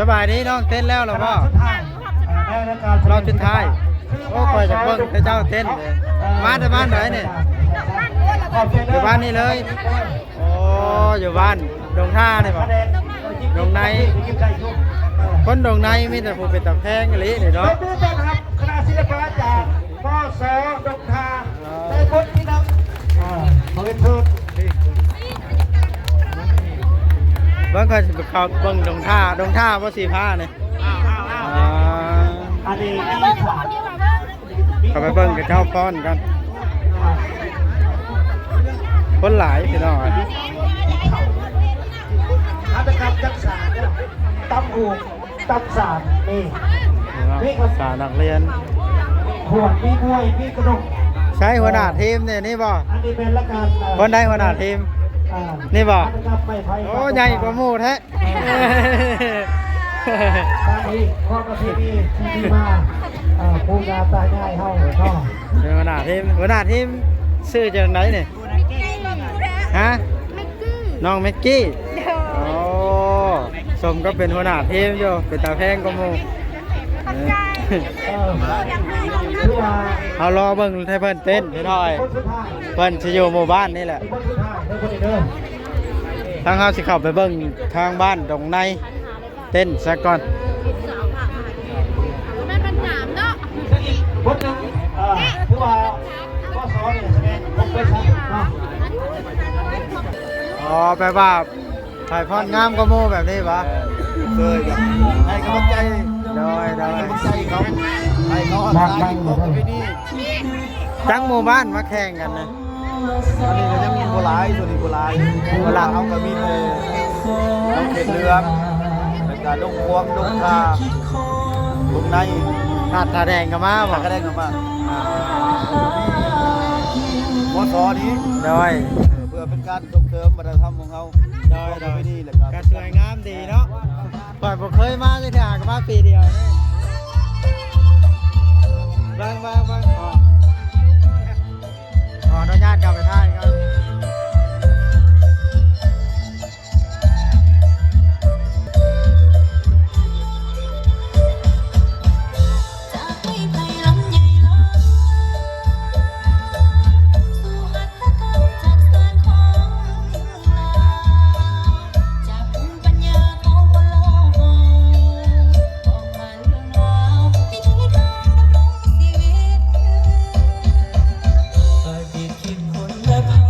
ສະບາຍດີນ້ອງ ເຕັ້ນແລ້ວລະບໍ່? ຮອບສຸດທ້າຍ ໂອ້ ຂ້ອຍຢາກເບິ່ງເຂົາເຈົ້າເຕັ້ນເດ້. ມາແຕ່ບ້ານໃດນີ້? ຢູ່ບ້ານນີ້ເລີຍ. ໂອ້ ຢູ່ບ້ານດົງທ່ານີ້ບໍ່? ດົງໃນ. ຄົນດົງໃນມີແຕ່ຜູ້ເປັນຕາແພງອີ່ຫຼີນີ້ເນາະ. ຕ້ອງຕ້ອນຮັບຄະນະສິລະປະຈາກ ມສ ດົງທ່າ ໃນບົດທີໜຶ່ງ ເອີ ຂໍເຊີນ. ເບິ່ງ ຂ້ອຍຊິໄປເຂົ້າເບິ່ງດົງທ່າ. ດົງທ່າບໍ່ສີຟ້ານີ້? ອ່າ ອັນນີ້ ເຂົ້າໄປເບິ່ງກັບເຈົ້າຟ້ອນກັນ. ຄົນຫຼາຍພີ່ນ້ອງ. ຫັດຖະກຳຈັກສານ ຕຳຫູກ ຕຳສານ ນີ້ ນີ້ເນາະ ມີ ສານນັກຮຽນ ຂວດ ມີບວຍ ມີຂະໜົມ. ໃຊ້ຫົວໜ້າທີມນີ້ ນີ້ບໍ່? ອັນນີ້ແມ່ນລະການ ເອີ ຄົນໃດຫົວໜ້າທີມ? ອ່າ ນີ້ບໍ່? ໂອ້ ໃຫຍ່ກວ່າໝູ່ແທ້. ເອີ ທາງນີ້ ຄວາມປະເພນີທີ່ມີມາ ເອີ ປູ່ຍ່າຕາຍາຍເຮົາເນາະ. ເປັນຫົວໜ້າທີມ. ຫົວໜ້າທີມຊື່ຈັ່ງໃດນີ້? ຮະ? ນ້ອງເມັກກີ້. ໂອ້ ສົມກັບເປັນຫົວໜ້າທີມຢູ່ ເປັນຕາແພງກວ່າໝູ່. ເຮົາລໍເບິ່ງໃຫ້ເພິ່ນເຕັ້ນພີ່ນ້ອງ. ເພິ່ນຊິຢູ່ໝູ່ບ້ານນີ້ແຫຼະ. ທາງເຮົາຊິເຂົ້າໄປເບິ່ງທາງບ້ານດົງໃນເຕັ້ນຊະກ່ອນ. ແມ່ນມັນຫຍາບເນາະ. ອໍ ແປວ່າຖ່າຍພອນງາມກວ່າໝູ່ແບບນີ້ຫວາ? ເຊີຍ ໃຫ້ກຳລັງໃຈ. ໂດຍ ໂດຍ ໃຫ້ກຳລັງໃຈເຂົາ ໃຫ້ເຂົາຮັກສາກິນຄົບປະເພນີ. ຈັກໝູ່ບ້ານມາແຂ່ງກັນນະ? ອັນນີ້ກໍຍັງບໍ່ຫຼາຍ ສ່ວນນີ້ບໍ່ຫຼາຍ. ບໍ່ຫຼາຍ ເຮົາກໍມີແຕ່ໜອງເຂດເຫຼືອງ ແລ້ວກໍດົງຂວາງ ດົງທ່າ ດົງໃນ. ຫາດທ່າແດງກໍມາບໍ່? ທ່າແດງກໍມາ. ອ່າ ມສ ນີ້. ໂດຍ ເພື່ອເປັນການສົ່ງເສີມວັດທະນະທຳຂອງເຮົາ. ໂດຍ ໂດຍ ປະເພນີ ແລ້ວກໍ ກໍສວຍງາມດີເນາະ. ຂ້ອຍບໍ່ເຄີຍມາຈັກເທື່ອ ຫາກະມາປີດຽວ. ເບິ່ງ ເບິ່ງ ເບິ່ງ ຂໍ ຂໍອະນຸຍາດເຂົ້າໄປຖ່າຍກ່ອນ. ອະດີດຄິດຄົນລະພັນ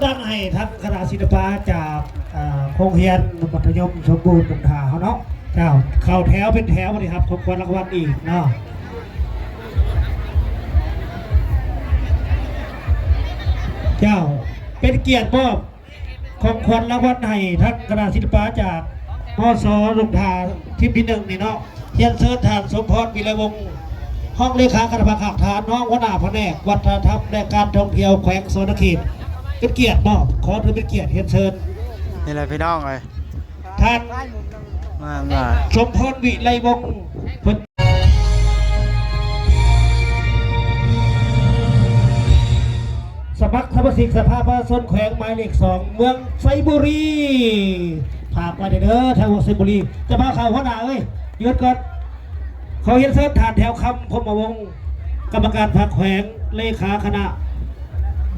ດັງໃຫ້ທັງຄະນະສິລະປະຈາກ ເອີ ໂຮງຮຽນມັດທະຍົມສົມບູນດົງທາເຮົາເນາະ. ເຈົ້າ ເຂົ້າແຖວເປັນແຖວ ໄດ້ຮັບຂອງຂວັນລາງວັນອີກເນາະ. ເຈົ້າ ເປັນກຽດມອບ ຂອງຂວັນລາງວັນໃຫ້ທັງຄະນະສິລະປະຈາກ ມສ ດົງທາ ທີມທີໜຶ່ງນີ້ເນາະ. ຮຽນເຊີນທ່ານ ສົມພອນ ວິໄລວົງ ຮອງເລຂາຄະນະພັກຮາກຖານ ຮອງຫົວໜ້າພະແນກວັດທະນະທຳ ແລະ ການທ່ອງທ່ຽວແຂວງສະຫວັນນະເຂດ ເປັນກຽດເນາະ. ຂໍຖືເປັນກຽດ ຮຽນເຊີນ. ນີ້ແຫຼະພີ່ນ້ອງເອີຍ ທ່ານ ມາ ມາ ສົມພອນ ວິໄລວົງ ເພິ່ນ ສະໝັກສະມາຊິກສະພາປະຊາຊົນແຂວງໝາຍເລກສອງ ເມືອງໄຊບູລີ ຝາກໄວ້ເດີ ທາງວງໄຊບູລີ. ຈະພາເຂົ້າ ຫົວໜ້າເອີຍ ຢຸດກ່ອນ. ຂໍຮຽນເຊີນທ່ານ ແຖວຄຳ ພົມມະວົງ ກຳມະການພັກແຂວງ ເລຂາຄະນະ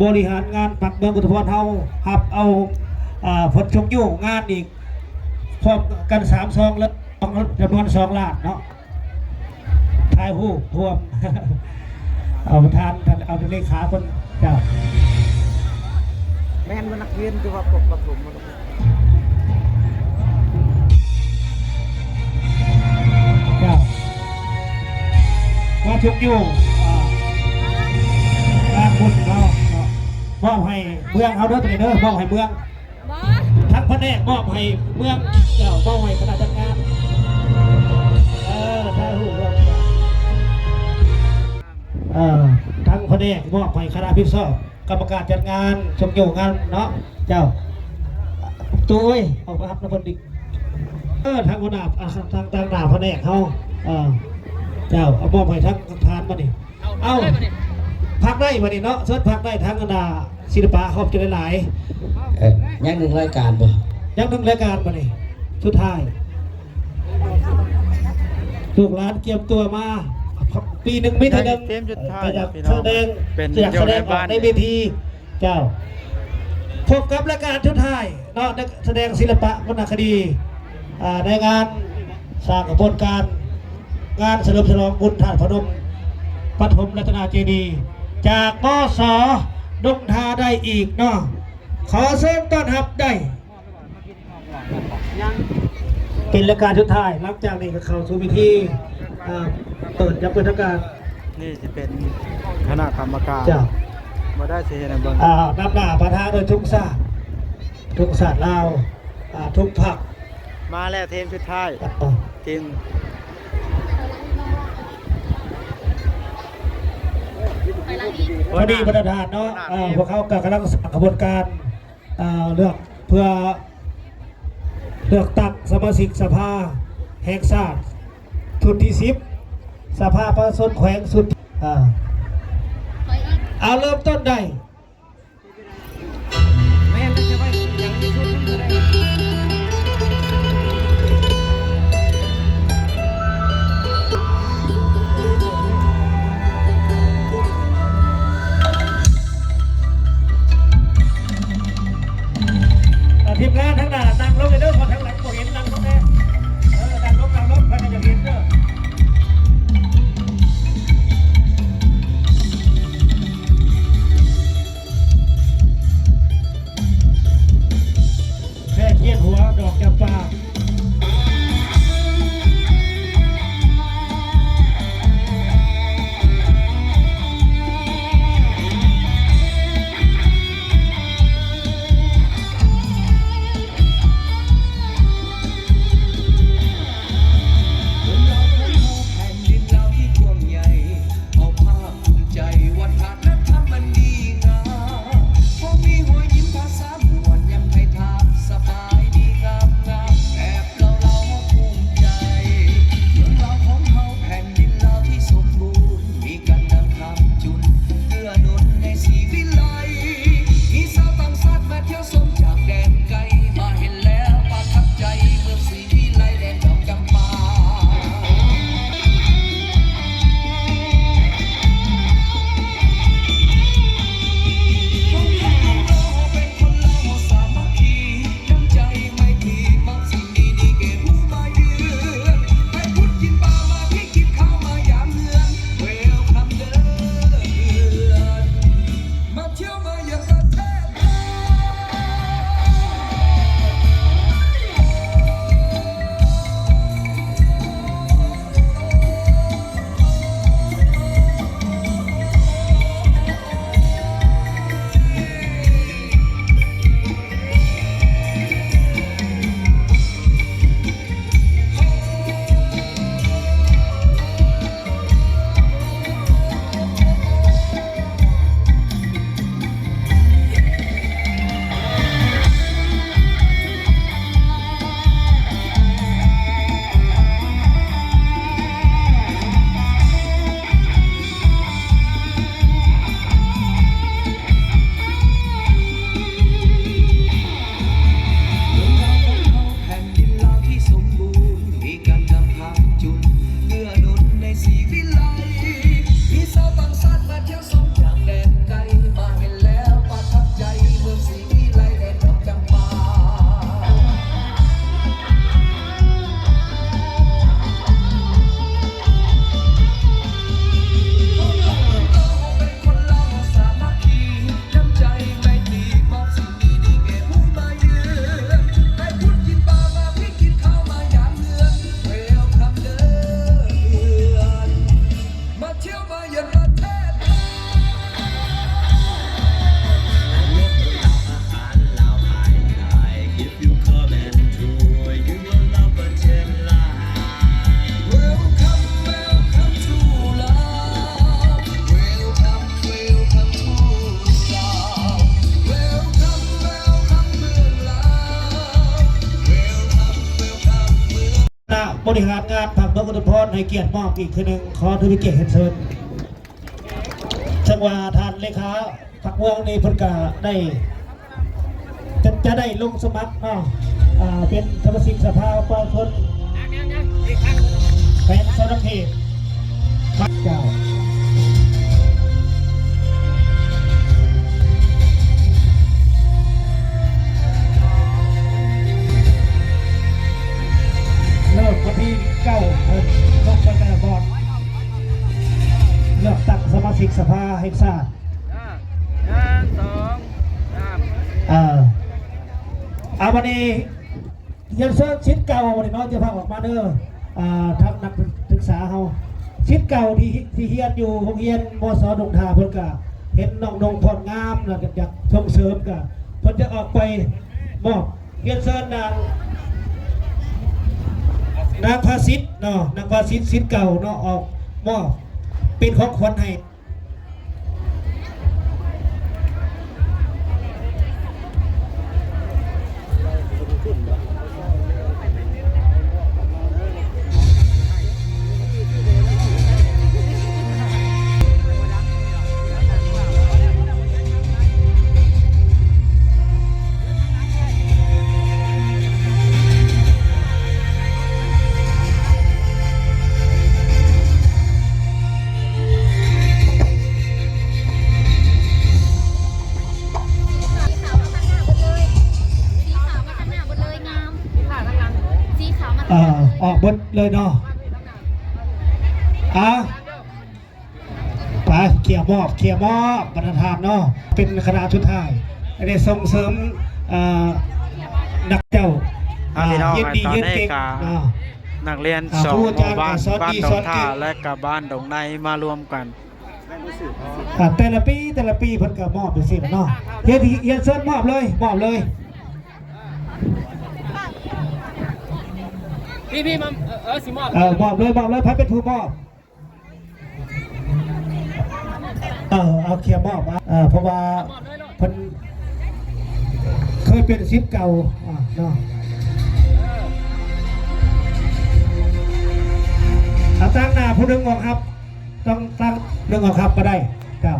ບໍລິຫານງານພັກເມືອງອຸທຸມພອນເຮົາ ຮັບເອົາ ອາ ຜົນຊົງຍູ້ງານອີກ ພ້ອມກັນສາມຊອງ ແລະ ຈຳນວນສອງລ້ານເນາະ. ຖ່າຍຮູບຮ່ວມ ເອົາປະທານ ເອົາເລຂາເພິ່ນ. ເຈົ້າ ແມ່ນວ່ານັກຮຽນ ແຕ່ວ່າປົກປະຖົມ ເຈົ້າ ມາຊຸກຢູ່ ອ່າ ງານບຸນເນາະ ມອບໃຫ້ເມືອງເຮົາເດີ ໂຕນີ້ເດີ ມອບໃຫ້ເມືອງ. ບໍ່ ທາງພະແນກມອບໃຫ້ເມືອງ ເຈົ້າ ມອບໃຫ້ຄະນະຈັດງານ. ເອີ ຖ່າຍຮູບ ເອີ ທາງພະແນກມອບໃຫ້ຄະນະຮັບຜິດຊອບ ກຳມະການຈັດງານ ຊົງຍູ້ງານເນາະ. ເຈົ້າ ໂຕເອີຍ ອອກມາຮັບນຳເພິ່ນອີກ. ເອີ ທາງຫົວໜ້າ ອ່າ ທາງ ທາງໜ້າພະແນກເຮົາ ເອີ ເຈົ້າ ເອົາມອບໃຫ້ທາງປະທານບັດນີ້. ເອົາ ພັກໄດ້ບັດນີ້ເນາະ ເຊີນພັກໄດ້. ທາງຄະນະສິລະປະ ຂອບໃຈຫຼາຍໆ. ເອີ ຍັງໜຶ່ງລາຍການບໍ່? ຍັງໜຶ່ງລາຍການບັດນີ້ ສຸດທ້າຍ. ລູກຫຼານກຽມຕົວມາ ປີໜຶ່ງມີເທື່ອໜຶ່ງ ເອີ ກໍຢາກສະແດງ ເປັນ ຢາກສະແດງອອກໃນເວທີ. ເຈົ້າ ພົບກັບລາຍການສຸດທ້າຍເນາະ ນັກສະແດງສິລະປະວັນນະຄະດີ ອ່າ ໃນງານສ້າງຂະບວນການ ງານສະເຫຼີມສະຫຼອງບຸນທາດພະນົມ ປະຖົມລັດຕະນາເຈດີ ຈາກ ມສ ດົງທາໄດ້ອີກເນາະ. ຂໍເຊີນຕ້ອນຮັບໄດ້ ເປັນລາຍການສຸດທ້າຍ. ຫຼັງຈາກນີ້ກໍເຂົ້າສູ່ພິທີ ອ່າ ເປີດຢ່າງເປັນທາງການ. ນີ້ຈະເປັນຄະນະກຳມະການ ເຈົ້າ ບໍ່ໄດ້ຊິເຮັດໃຫ້ເບິ່ງ ອ່າ ນຳໜ້າປະທານໂດຍທຸງຊາດ ທຸງຊາດລາວ ອ່າ ທຸກພັກ. ມາແລ້ວທີມສຸດທ້າຍ ອ່າ ທີມ ພໍດີບັນດາທ່ານເນາະ ເອີ ພວກເຮົາກໍກຳລັງສ້າງຂະບວນການ ເອີ ເລືອກ ເພື່ອເລືອກຕັ້ງສະມາຊິກສະພາແຫ່ງຊາດຊຸດທີສິບ ສະພາປະຊາຊົນແຂວງຊຸດ ເອີ ເອົາ ເລີ່ມຕົ້ນໄດ້. ອ່າ ທີມງານທາງໜ້ານັ່ງລົງເດີ ເພາະທາງຫຼັງບໍ່ເຫັນ ນັ່ງລົງແດ່. ເອີ ນັ່ງລົງ ນັ່ງລົງ ເພິ່ນຈະເຫັນເດີ. ແພກຮຽນຫົວດອກຈຳປາ. ບໍລິຫານງານພັກເມືອງອຸທຸມພອນໃຫ້ກຽດມອບອີກເທື່ອໜຶ່ງ. ຂໍຖືເປັນກຽດຮຽນເຊີນ. ເຊິ່ງວ່າທ່ານເລຂາພັກເມືອງນີ້ເພິ່ນກະໄດ້ ຈະ ຈະໄດ້ລົງສະໝັກເນາະ ອ່າ ເປັນສະມາຊິກສະພາປະຊາຊົນແຂວງສະຫວັນນະເຂດ. ພະເຈົ້າ ເລີ່ມວັນທີເກົ້າ ເພິ່ນລົງໄປແຕ່ລະບ່ອນ ເລືອກຕັ້ງສະມາຊິກສະພາແຫ່ງຊາດ. ເອີ ໜຶ່ງ ສອງ ສາມ ເອີ ເອົາ ບັດນີ້ ຮຽນເຊີນສິດເກົ່າບັດນີ້ເນາະ ຈະພາອອກມາເດີ ອ່າ ທາງນັກສຶກສາເຮົາ ສິດເກົ່າທີ່ ທີ່ຮຽນຢູ່ໂຮງຮຽນ ມສ ດົງທາ ເພິ່ນກະເຫັນນ້ອງໆ ພອນງາມ ແລ້ວກະຢາກສົ່ງເສີມ ກະເພິ່ນຈະອອກໄປມອບ. ຮຽນເຊີນນາງ ນາງພາສິດເນາະ ນາງພາສິດ ສິດເກົ່າເນາະ ອອກມອບເປັນຂອງຂວັນໃຫ້. ເອີ ອອກເບິດເລີຍເນາະ ອ່າ ໄປ ເຄຍມອບ ເຄຍມອບ ບັນດາທ່ານເນາະ ເປັນຄະນະສຸດທ້າຍ ໄດ້ສົ່ງເສີມ ເອີ ນັກເຈົ້າ ອ່າ ພີ່ນ້ອງ ຮຽນດີ ຕອນນີ້ ຮຽນເກັ່ງ ກະ ເນາະ ນັກຮຽນ ອ່າ ສອງ ໝູ່ບ້ານ ບ້ານດົງທາ ແລະກະບ້ານດົງໃນ ມາລວມກັນ ອ່າ ແຕ່ລະປີ ແຕ່ລະປີເພິ່ນກະມອບຈັ່ງຊີ້ແຫຼະເນາະ ຮຽນ ຮຽນເຊີນມອບເລີຍ ມອບເລີຍ ພີ່ໆ ມາ ເອີ ເອີ ຊິມອບ ເອີ ມອບເລີຍ ມອບເລີຍ ໃຜເປັນຜູ້ມອບ? ເອີ ເອົາ ເຄຍມອບ ເອີ ເພາະວ່າເພິ່ນເຄີຍເປັນສິດເກົ່າ ອ່າ ເນາະ ເອົາ ຕາງໜ້າຜູ້ໜຶ່ງອອກຮັບ ຕ້ອງຕາງໜຶ່ງອອກຮັບກໍໄດ້ ເຈົ້າ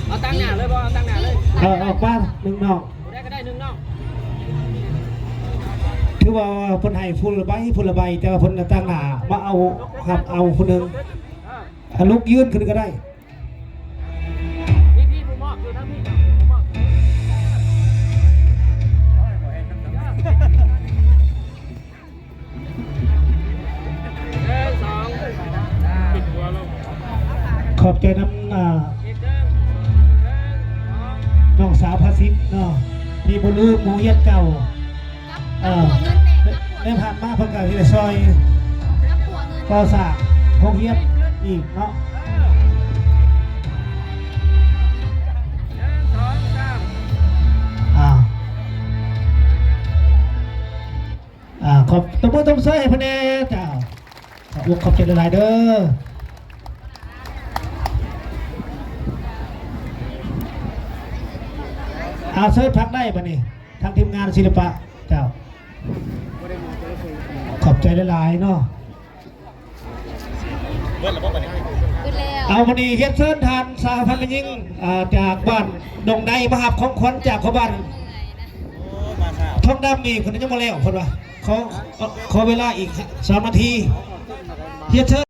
ເອົາຕາງໜ້າເລີຍບໍ່? ເອົາຕາງໜ້າເລີຍ ເອີ ອອກມາໜຶ່ງນ້ອງ ຜູ້ໃດກໍໄດ້ໜຶ່ງນ້ອງ ຖືວ່າເພິ່ນໃຫ້ຜູ້ລະໃບ ຜູ້ລະໃບ ແຕ່ວ່າເພິ່ນຕາງໜ້າມາເອົາ ຮັບເອົາຜູ້ໜຶ່ງ ເອີ ອາ ລຸກຢືນຂຶ້ນກໍໄດ້ ພີ່ໆ ຜູ້ມອບຢູ່ທາງນີ້ ຜູ້ມອບ ໜຶ່ງ ສອງ ຂຶ້ນຫົວລົງ ຂອບໃຈນຳ ອ່າ ອີກໜຶ່ງ ໜຶ່ງ ສອງ ນ້ອງສາວພາສິດເນາະ ທີ່ບໍ່ລືມໂຮງຮຽນເກົ່າ ເອີ ໃນ ໃນຜ່ານມາເພິ່ນກະເຮັດຊ່ອຍກໍ່ສ້າງໂຮງຮຽນອີກເນາະ ໜຶ່ງ ສອງ ສາມ ອ່າ ອ່າ ຂອບ ຕົບມືຕົບມືໃຫ້ເພິ່ນແດ່ ເຈົ້າ ຂອບອົກຂອບໃຈຫຼາຍໆເດີ ອ່າ ເຊີນພັກໄດ້ບັດນີ້ ທາງທີມງານສິລະປະ ເຈົ້າ ຂອບໃຈຫຼາຍໆເນາະ ເອົາ ບັດນີ້ຮຽນເຊີນທ່ານສະຫະພັນແມ່ຍິງ ອ່າ ຈາກບ້ານດົງໃດ ມາຮັບຂອງຂວັນຈາກພໍ່ບ້ານທອງດຳອີກ ເພິ່ນຍັງບໍ່ແລ້ວ ເພິ່ນວ່າ ຂໍ ຂໍເວລາອີກສອງນາທີ ຮຽນເຊີນ.